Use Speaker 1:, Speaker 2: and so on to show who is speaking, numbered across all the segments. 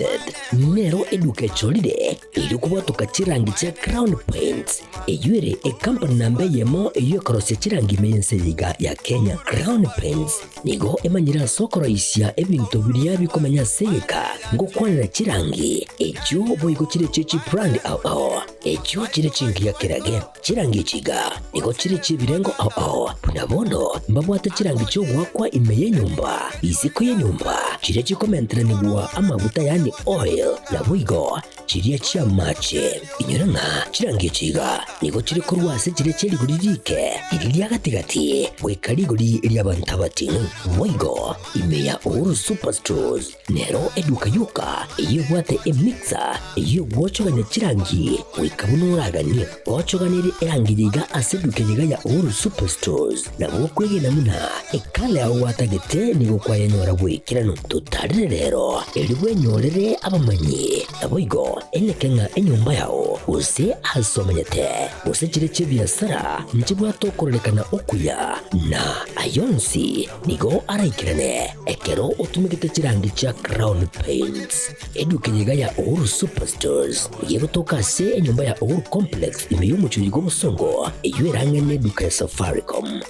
Speaker 1: Limited nero eduka echorire erio kobwatoka chirangi chia Crown Paints, eyio ere ekampani namba eyemo eyio ekorosia chirangi ime y'ense eye iga ya Kenya. Crown Paints nigo emanyire ase okoroisia ebinto biria bikomenya ase egeka ngokwanera chirangi echio boigo chire echio chibrand ao ao echio chire chingiya kerage. Chirangi echi iga nigo chire chi'ebirengo ao ao, buna bono mbabwate chirangi chi'ogoakwa ime y'enyomba, isiko y'enyomba, chiria chikomenteranigwa amaguta yaani oil, naboigo chiria chi'amache. Inyora ng'a chirangi echi iga nigo chire korwa ase chiria chie rigori riike, riria ria gati-gati, goika rigori ri'abanto abating'u. Boigo ime ya Uhuru Superstores Nero eduka yoka eyio ebwate emixer eyio egwochogania chirangi goika buna oraganie. Gochoganerie erangi eye iga ase eduka eye iga ya Uhuru Superstores nabo okwegena buna ekala yao gwatagete nigo kwayenyora bw'ekeranu. Totarere rero erio bwenyorere abamanyi naboigo eneke ng'a enyomba yao gose ase omenyete gose chire chi'ebiasara nchibwate okororekana okuya na ayonsi Nigo araikerane ekero otumegete chirangi chia Crown Paints. Eduka eye iga ya Uhuru Superstores nigo egotoka ase enyomba ya Uhuru Complex ime y'omochie oyo bw'obosongo eyio erang'e neduka ya Safaricom.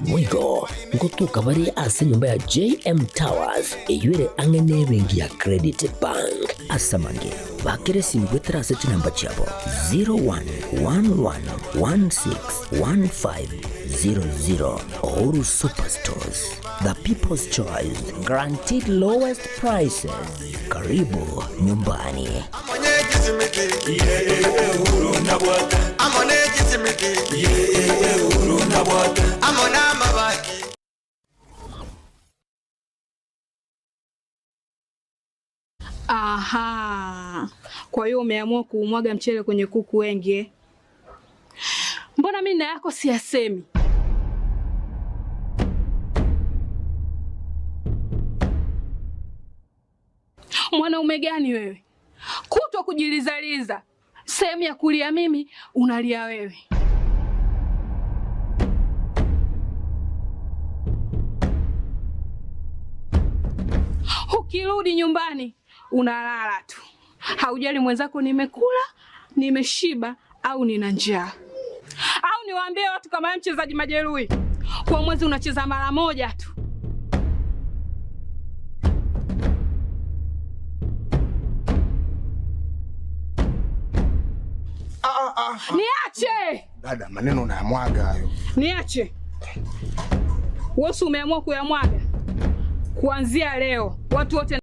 Speaker 1: Boigo ngotoka bare ase enyomba ya JM Towers eyio ere ang'e nebenki ya Credit Bank. Ase amange, bakera esimi goetera ase chinamba chiabo 0111161500. Uhuru Superstores, the people's choice, guaranteed lowest prices. Karibu nyumbani.
Speaker 2: Aha, kwa hiyo umeamua kuumwaga mchele kwenye kuku wengi eh? Mbona mimi na yako siyasemi? Mwanaume gani wewe, kutwa kujilizaliza, sehemu ya kulia mimi unalia wewe. Ukirudi nyumbani unalala tu, haujali mwenzako nimekula, nimeshiba au nina njaa. Au niwaambie watu kama mchezaji majeruhi, kwa mwezi unacheza mara moja tu.
Speaker 3: Ah, ah, ah.
Speaker 2: Niache
Speaker 3: Dada, maneno unayamwaga hayo.
Speaker 2: Niache. Wewe umeamua kuyamwaga. Kuanzia leo watu wote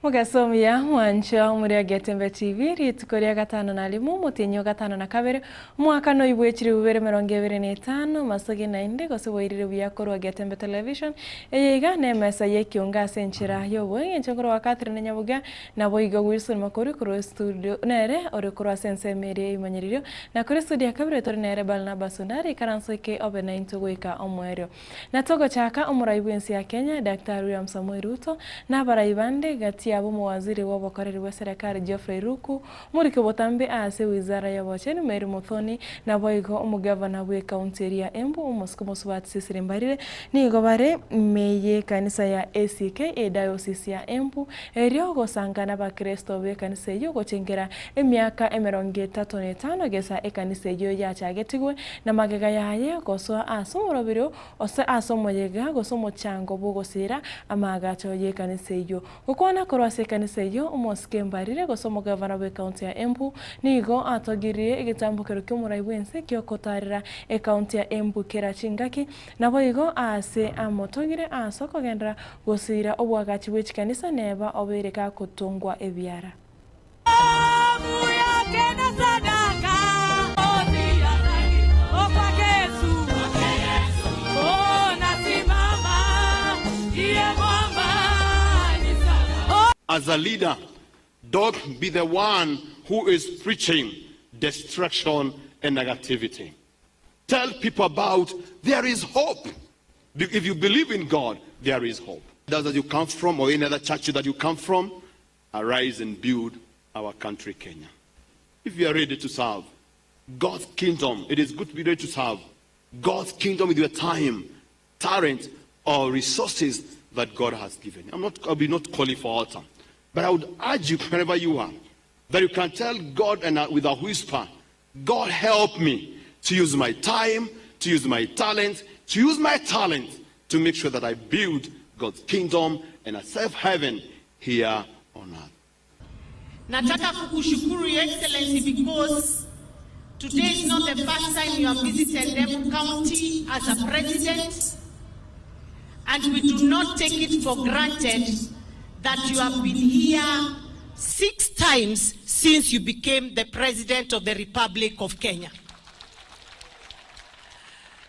Speaker 4: Mogasomi-ya mwanche omore Getembe TV rituko ria gatano na rimo omotienyi o gatano na kabere omwaka noibwe chilifu bibere emerongo ebere na etano masoge naende gose bwairire buya korwa Getembe Television eye iga ne emesa ye ekionga ase enchera y'oboeng'encho nkorwa Catherine Nyabuga naboigo Wilson Makori korwa estudio nere ore korwa ase ensemo eria y'ebimanyererio na korwa estudio ya kabere tore nere Barnabas Ondari ikaranso eke obe naintwe goika omoerio. Na togochaka omorai bw'ense ya Kenya, Daktari William Samoei Ruto, na abarai bande, gati yabo omowaziri bw'obokoreri bwe serekari Geoffrey Ruku, omoriki obotambe aase wizara y'obochenu Mary Muthoni, naboigo omogavana bw'ekaunti eria ya Embu omosike omosubati Cecily Mbarire, nigo bare ime y'ekanisa ya ACK ediocese ya Embu, erio gosanga n'abakristo b'ekanisa eyio gochengera emiaka emerongo etato na etano gesa ekanisa eyio yachagetigwe Na magega yaye gosoa ase omoroberio, gose ase omoyega, gose omochango bw'ogosiira amaagacho y'ekanisa eyio. Gokwana korwa ase ekanisa eyio, omosike Mbarire gose omogavana bw'ekaunti ya Embu nigo atogirie egetambokero ki'omorai bw'ense gi'ogotaarera ekaunti ya Embu kera chingaki, naboigo aase amotogire ase okogenderera gosiira oboagachi bwe chikanisa neba obeire gakotongwa ebiara.
Speaker 5: As a leader, don't be the one who is preaching destruction and negativity. Tell people about there is hope. If you believe in God, there is hope. That you come from or any other church that you come from, arise and build our country, Kenya. If you are ready to serve God's kingdom, it is good to be ready to serve God's kingdom with your time, talent, or resources that God has given. I'm not, I'll be not calling for altar, but I would urge you wherever you are that you can tell God and with a whisper, God help me to use my time, to use my talent, to use my talent to make sure that I build God's kingdom and I serve heaven here on earth.
Speaker 6: Nataka kukushukuru Your Excellency because today is not the first time you have visited Embu County as a president, and we do not take it for granted that you have been here 6 times since you became the president of the Republic of Kenya.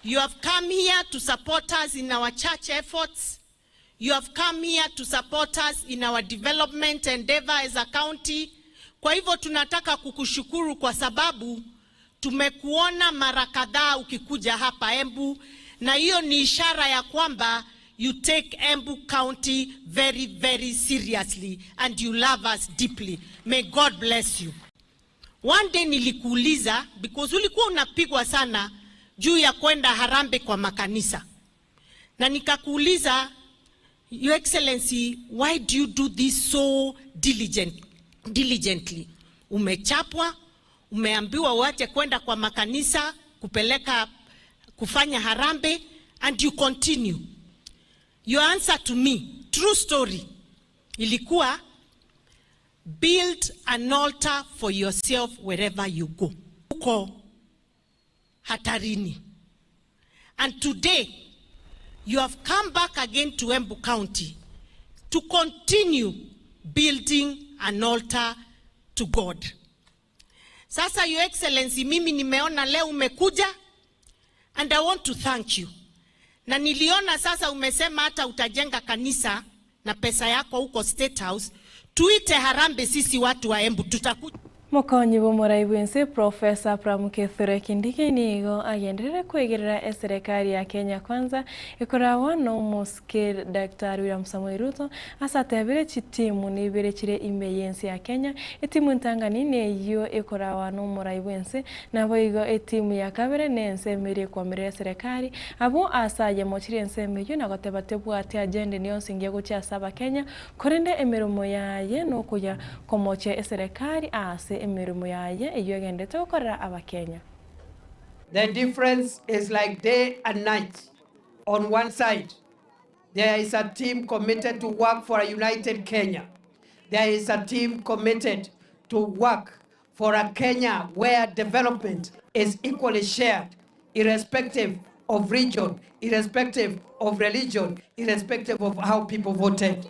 Speaker 6: You have come here to support us in our church efforts. You have come here to support us in our development endeavor as a county. Kwa hivyo tunataka kukushukuru kwa sababu tumekuona mara kadhaa ukikuja hapa Embu, na hiyo ni ishara ya kwamba you take Embu County very, very seriously and you love us deeply. May God bless you. One day nilikuuliza because ulikuwa unapigwa sana juu ya kwenda harambee kwa makanisa, na nikakuuliza, Your Excellency, why do you do this so diligently? Umechapwa, umeambiwa uache kwenda kwa makanisa kupeleka kufanya harambee, and you continue. Your answer to me, true story, ilikuwa build an altar for yourself wherever you go. Uko hatarini. And today, you have come back again to Embu County to continue building an altar to God. Sasa, Your Excellency, mimi nimeona leo umekuja and I want to thank you. Na niliona sasa umesema hata utajenga kanisa na pesa yako huko State House. Tuite harambee sisi watu wa Embu, tutakuja.
Speaker 4: Mokonyi b'omorai bwense Professor Abraham Kithure Kindiki nigo agenderere kwegerera eserikali ya Kenya Kwanza ekorawa no omosikeri Daktari William Samoei Ruto ase atebire chitimu nibere chire ime y'ense ya Kenya. Etimu entangani neyio ekorawa no omorai bwense nabo igo etimu ya kabere nense emere ekwamerera eserikali abo ase ayemochire ense emeyio na goteba tebwate agenda nionsi ngiya gochia ase abakenya korende emeremo yaye nokoya komochia eserikali ase emirimo yaye eyo egendete gokorera abakenya.
Speaker 7: The difference is like day and night. On one side, there is a team committed to work for a united Kenya. There is a team committed to work for a Kenya where development is equally shared, irrespective of region, irrespective of religion, irrespective of how people voted.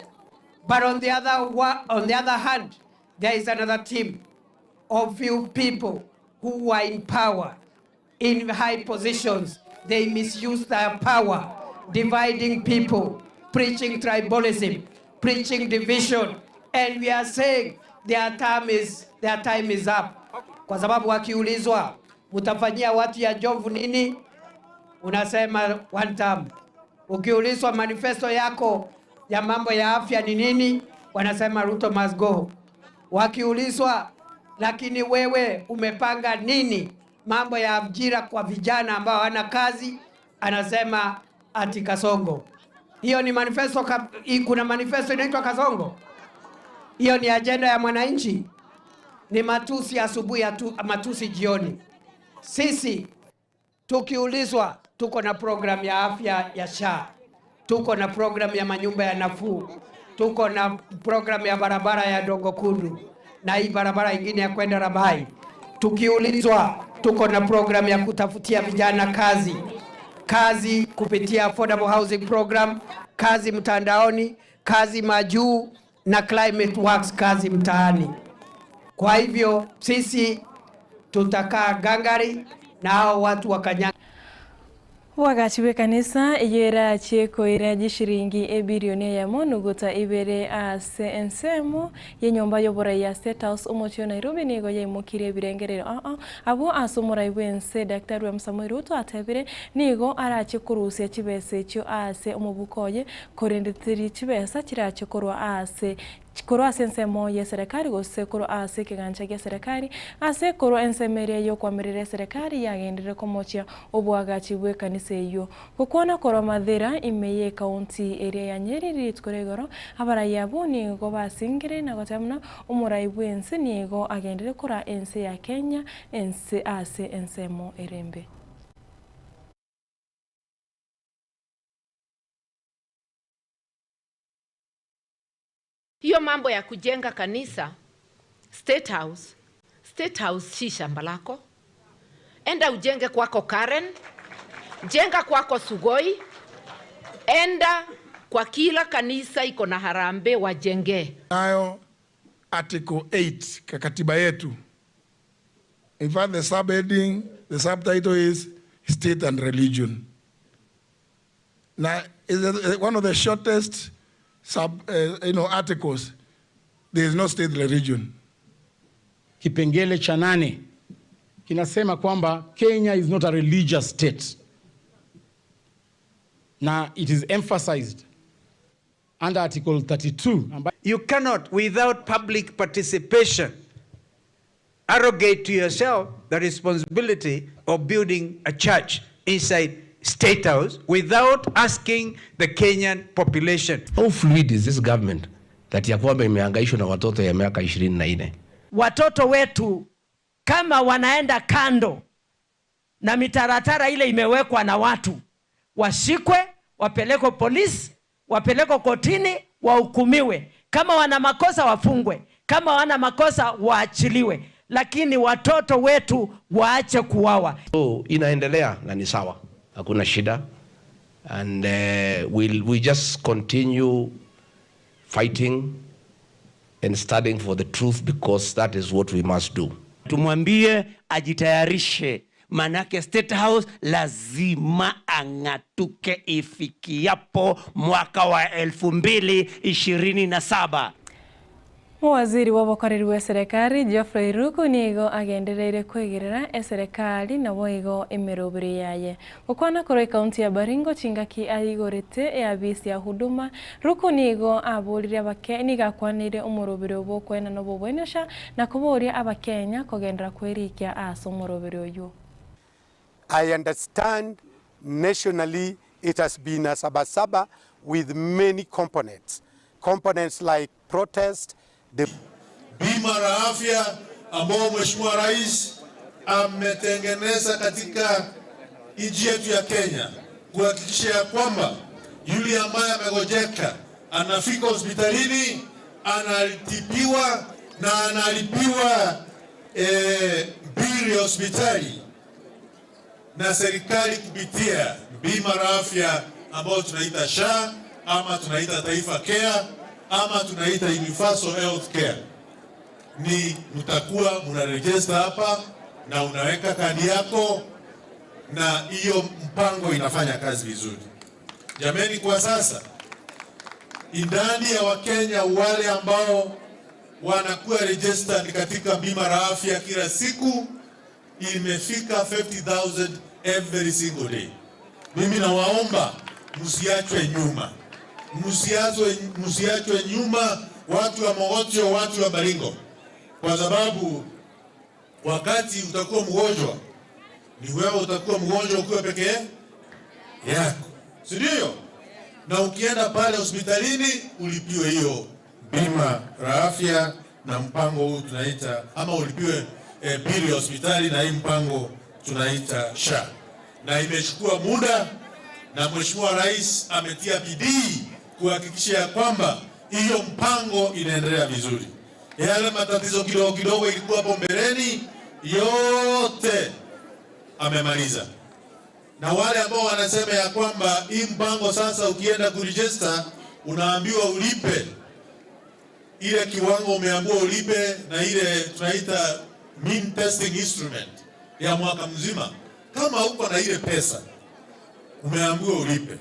Speaker 7: But on the other hand, there is another team of few people who are in power, in high positions. They misuse their power, dividing people, preaching tribalism, preaching division. And we are saying their time is up. Kwa sababu wakiulizwa, mtafanyia watu ya Jomvu nini? Unasema one term. Ukiulizwa manifesto yako ya mambo ya afya ni nini? Wanasema Ruto must go. Wakiulizwa, lakini wewe umepanga nini mambo ya ajira kwa vijana ambao hawana kazi? Anasema ati Kasongo. Hiyo ni manifesto kuna manifesto inaitwa Kasongo. Hiyo ni agenda ya mwananchi. Ni matusi asubuhi, matusi jioni. Sisi tukiulizwa, tuko na program ya afya ya SHA, tuko na program ya manyumba ya nafuu, tuko na program ya barabara ya Dongo Kundu na hii barabara ingine ya kwenda Rabai. Tukiulizwa, tuko na program ya kutafutia vijana kazi, kazi kupitia affordable housing program, kazi mtandaoni, kazi majuu na climate works, kazi mtaani. Kwa hivyo sisi tutakaa gangari na hao watu wakanyanga.
Speaker 4: Wagachi kanisa iyera chiekoira jishiringi ebilioni eyemo nuguta ibere ase ensemo yenyomba y'oborai ya State House omochie o Nairobi nigo yaimokirie ebirengerero aa abo ase omorai bwense Daktari William Samoei Ruto atebire nigo arache korusia chibesa echio ase omobuko oye korende teri chibesa chirache korwa ase Korwa ase ensemo y'eserekari gose korwa ase ekegancha gi'eserekari, ase korwa ensemo eria y'okoamerera eserekari yagenderere komochia oboagachi bw'ekanisa eyio. Gokwana korwa Mathira ime y'ekaunti eria ya Nyeri rituko ria igoro, abarai abwo nigo basingire na goteba buna omorai bw'ense nigo agenderere koraa ense ya Kenya ense ase ensemo ere embe.
Speaker 8: Hiyo mambo ya kujenga kanisa State House, State House si shamba lako. Enda ujenge kwako Karen, jenga kwako Sugoi, enda kwa kila kanisa iko na harambee wajengee.
Speaker 9: Nayo Article 8 ka katiba yetu. In fact, the subheading, the subtitle is State and Religion. Na is one of the shortest sub, you know, articles. There is no state religion.
Speaker 10: Kipengele cha nane kinasema kwamba Kenya is not a religious state. Na it is emphasized under Article 32.
Speaker 11: You cannot, without public participation, arrogate to yourself the responsibility of building a church inside State House without asking the Kenyan population.
Speaker 12: How fluid is this government that ya kwamba imehangaishwa na watoto ya miaka 24?
Speaker 7: Watoto wetu kama wanaenda kando na mitaratara ile imewekwa na watu, washikwe, wapelekwe polisi, wapelekwe kotini, wahukumiwe. Kama wana makosa wafungwe, kama wana makosa waachiliwe, lakini watoto wetu waache kuwawa.
Speaker 12: So inaendelea na ni sawa, hakuna shida, and we just continue fighting and standing for the truth because that is what we must do.
Speaker 13: Tumwambie ajitayarishe, manake State House lazima ang'atuke ifikiapo mwaka wa elfu mbili ishirini na saba.
Speaker 4: Mowaziri bw'obokoreri bwa eserekari Geoffrey Ruku nigo agendereire kwegerera eserekari naboigo emeroberi yaye. Gokwana korwa ekaunti ya Baringo chingaki aigorete eabisi ya Huduma, Ruku nigo aborire abake nigo akwanire omoroberi obo okoena na obobwenosha na koboria abakenya kogendera kwerikia ase omoroberi oywo.
Speaker 14: I understand nationally it has been a sabasaba with many components. Components like protest, the
Speaker 15: Bima la afya ambao Mheshimiwa Rais ametengeneza katika nchi yetu ya Kenya kuhakikisha ya kwamba yule ambaye amegojeka anafika hospitalini, anatibiwa na analipiwa bili ya hospitali na serikali kupitia bima la afya ambayo tunaita SHA ama tunaita Taifa Care ama tunaita Universal Health Care. Ni mtakuwa mnaregister hapa na unaweka kadi yako na hiyo mpango inafanya kazi vizuri. Jameni, kwa sasa idadi ya Wakenya wale ambao wanakuwa registered katika bima la afya kila siku imefika 50,000 every single day. Mimi nawaomba msiachwe nyuma. Msiachwe nyuma watu wa Mogotio, watu wa Baringo. Kwa sababu wakati utakuwa mgonjwa ni wewe utakuwa mgonjwa ukiwa pekee yako. Si ndio? Na ukienda pale hospitalini ulipiwe hiyo bima la afya na mpango huu tunaita, ama ulipiwe bili ya hospitali na hii mpango tunaita SHA. Na imechukua muda na Mheshimiwa Rais ametia bidii kuhakikisha ya kwamba hiyo mpango inaendelea vizuri. Yale matatizo kidogo kidogo ilikuwa hapo mbeleni yote amemaliza. Na wale ambao wanasema ya kwamba hii mpango sasa ukienda kuregister unaambiwa ulipe ile kiwango umeambiwa ulipe na ile tunaita mean testing instrument ya mwaka mzima. Kama uko na ile pesa umeambiwa ulipe,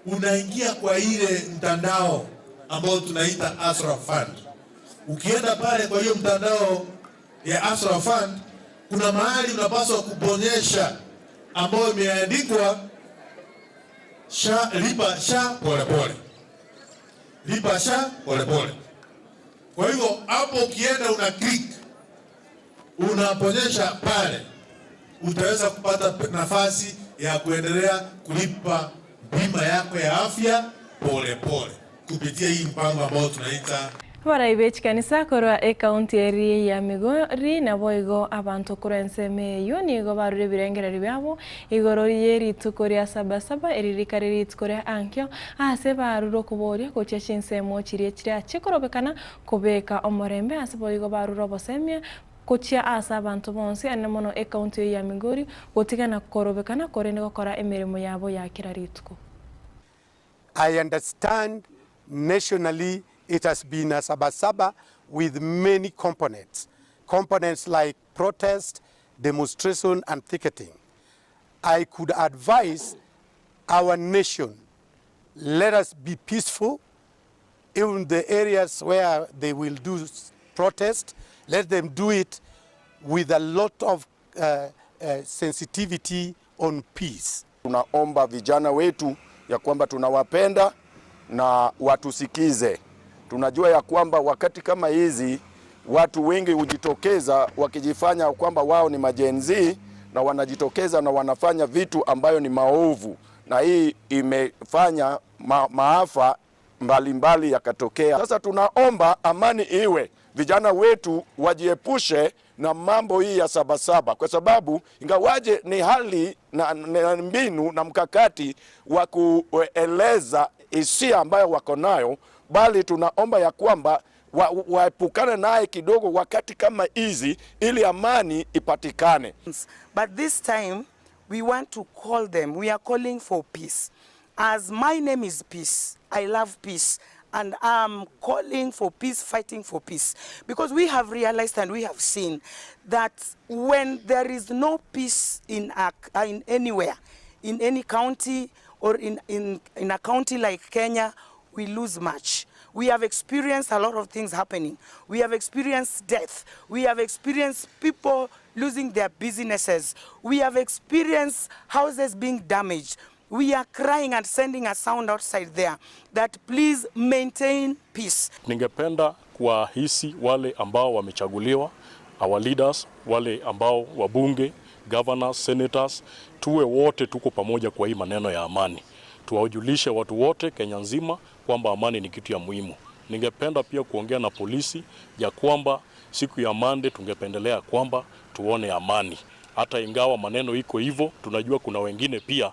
Speaker 15: unaingia kwa ile mtandao ambao tunaita Hustler Fund. Ukienda pale kwa hiyo mtandao ya Hustler Fund, kuna mahali unapaswa kubonyesha ambayo imeandikwa SHA, lipa SHA pole pole. Lipa SHA pole pole. Kwa hivyo hapo ukienda una click, unabonyesha pale, utaweza kupata nafasi ya kuendelea kulipa bima yako ya afya pole pole kupitia hii mpango ambao tunaita
Speaker 4: Abarai be chikanisa korwa ecounty eria ya Migori naboigo abanto korwa ensemo eyio nigo barure ebirengererio biabo igoro rie rituko ria Sabasaba eri rikare rituko ria ankio ase barure okoboria gochia chinsemo chiria chirache korobekana kobeka omorembe ase boigo barure obosemia gochia ase abanto bonsi ane mono ecounty eyio ya Migori gotigana korobekana korende gokora emeremo yabo ya kera rituko.
Speaker 14: I understand nationally it has been a sabasaba with many components. Components like protest, demonstration and ticketing. I could advise our nation, let us be peaceful. Even the areas where they will do protest, let them do it with a lot of uh, uh, sensitivity on peace.
Speaker 16: Tunaomba vijana wetu ya kwamba tunawapenda na watusikize. Tunajua ya kwamba wakati kama hizi watu wengi hujitokeza wakijifanya kwamba wao ni majenzi na wanajitokeza na wanafanya vitu ambayo ni maovu, na hii imefanya ma maafa mbalimbali yakatokea. Sasa tunaomba amani iwe, vijana wetu wajiepushe na mambo hii ya Sabasaba, kwa sababu ingawaje ni hali na, na mbinu na mkakati wa kueleza hisia ambayo wako nayo, bali tunaomba ya kwamba waepukane wa naye kidogo wakati kama hizi, ili amani ipatikane.
Speaker 17: But this time we want to call them. We are calling for peace. As my name is Peace, I love peace. And I'm calling for peace, fighting for peace. Because we have realized and we have seen that when there is no peace in, a, in anywhere, in any county or in, in, in a county like Kenya, we lose much. We have experienced a lot of things happening. We have experienced death. We have experienced people losing their businesses. We have experienced houses being damaged. We are crying and sending a sound outside there that please maintain peace.
Speaker 18: Ningependa kuwahisi wale ambao wamechaguliwa, our leaders, wale ambao wabunge, governors, senators, tuwe wote tuko pamoja kwa hii maneno ya amani. Tuwajulishe watu wote Kenya nzima kwamba amani ni kitu ya muhimu. Ningependa pia kuongea na polisi ya kwamba siku ya Monday tungependelea kwamba tuone amani, hata ingawa maneno iko hivyo, tunajua kuna wengine pia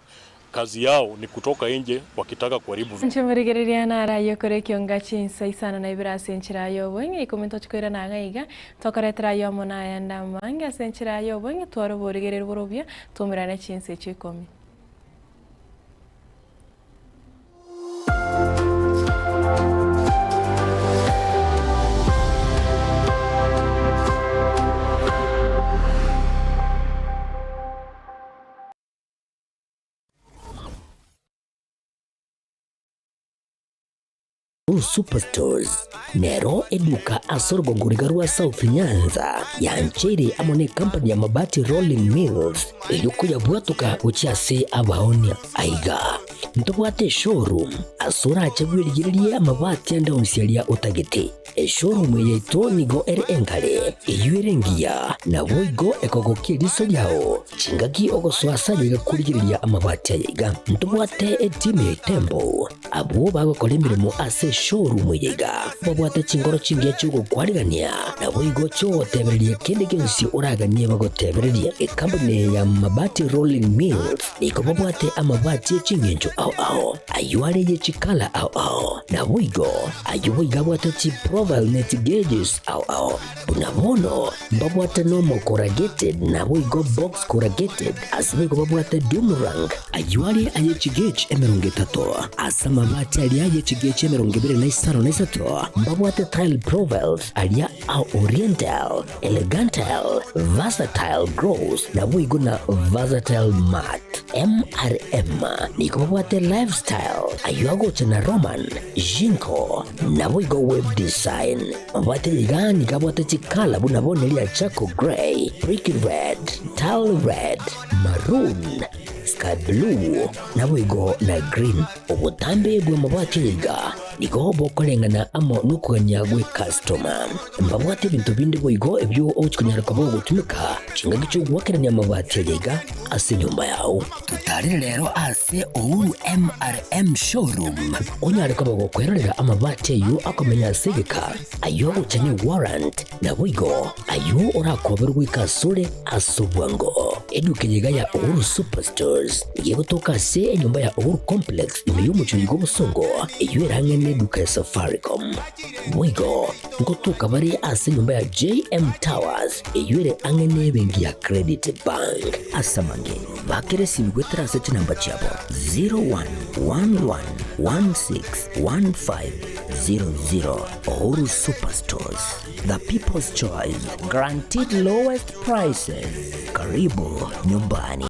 Speaker 18: kazi yao ni kutoka nje wakitaka kuharibu.
Speaker 4: Nchimurigereria narayo kore kionga chinsa isano na ibere ase enchera ya obong'e ikomi tochikoira na ng'a iga tokoretera aye omo na ayande amange ase enchera ya obong'e tware oborigereria borobia twaumerane chinsa echio ikomi.
Speaker 1: Superstores nero eduka ase orogongo riga rwa South Nyanza yancheire amo ne company ya Mabati Rolling Mills erio koyabwatoka gochia ase abaonia. Aiga ntobwate eshowroom ase orache bwerigererie amabati ande onsi aria otagete. Eshowroom eye yaito nigo ere enkare, eyio ere engiya, naboigo ekogokia eriso riao chingaki ogosoa ase aye iga korigereria amabati aya iga. Ntobwate etimu ya Itembo abwo bagokora emeremo ase eshowroom eye iga babwate chingoro chingiya chi'ogokwarigania, naboigo chi'ogotebereria kende gionsi oraganie bagotebererie. Ekampuni eye ya Mabati Rolling Mills nigo babwate amabati eching'encho ao ao, ayio are ye chikala ao ao, naboigo ayio boigo abwate chiprofile ne chigeges ao ao. Buna bono mbabwate normal corrugated naboigo box corrugated, ase boigo babwate doom rank, ayio are aye chigauge 30, ase amabati aria aye chigauge 23 mbabwate tile profiles aria a oriental, elegantile, versatile gross naboigo na versatile matte. MRM nigo babwate lifestyle, ayio agocha na Roman, Jinko, naboigo web design. Mabwate iga nigo abwate chikala buna bono eria charcoal grey, brick red, tile red, maroon, sky blue, naboigo na green. Obotambe bw'amabati aya iga. Nigo bokoreng'ana amo nokogania gw'ekastoma. Mbabwate ebinto binde boigo ebio ogochia konyara koba ogotumeka chingaki chi'ogoakerania amabati aya iga ase enyomba yao. Totarere rero ase Uhuru MRM Showroom onyare koba gokwerorera amabati ayio akomenya ase egeka, ayio agocha ne warrant, naboigo ayio orakoberwe goika asore ase obwango. Eduka eye iga ya Uhuru Superstores nigo egotoka ase enyomba ya Uhuru Complex ime y'omochie oiga obosongo eyio erang'e neduka ya Safaricom. Boigo ngotoka bare ase enyomba ya JM Towers eyio ere ang'e nebenki ya Credit Bank. Ase amange, bakera esimi goetera ase chinamba chiabo 0111161500. Uhuru Superstores, the people's choice, guaranteed lowest prices. Karibu nyumbani.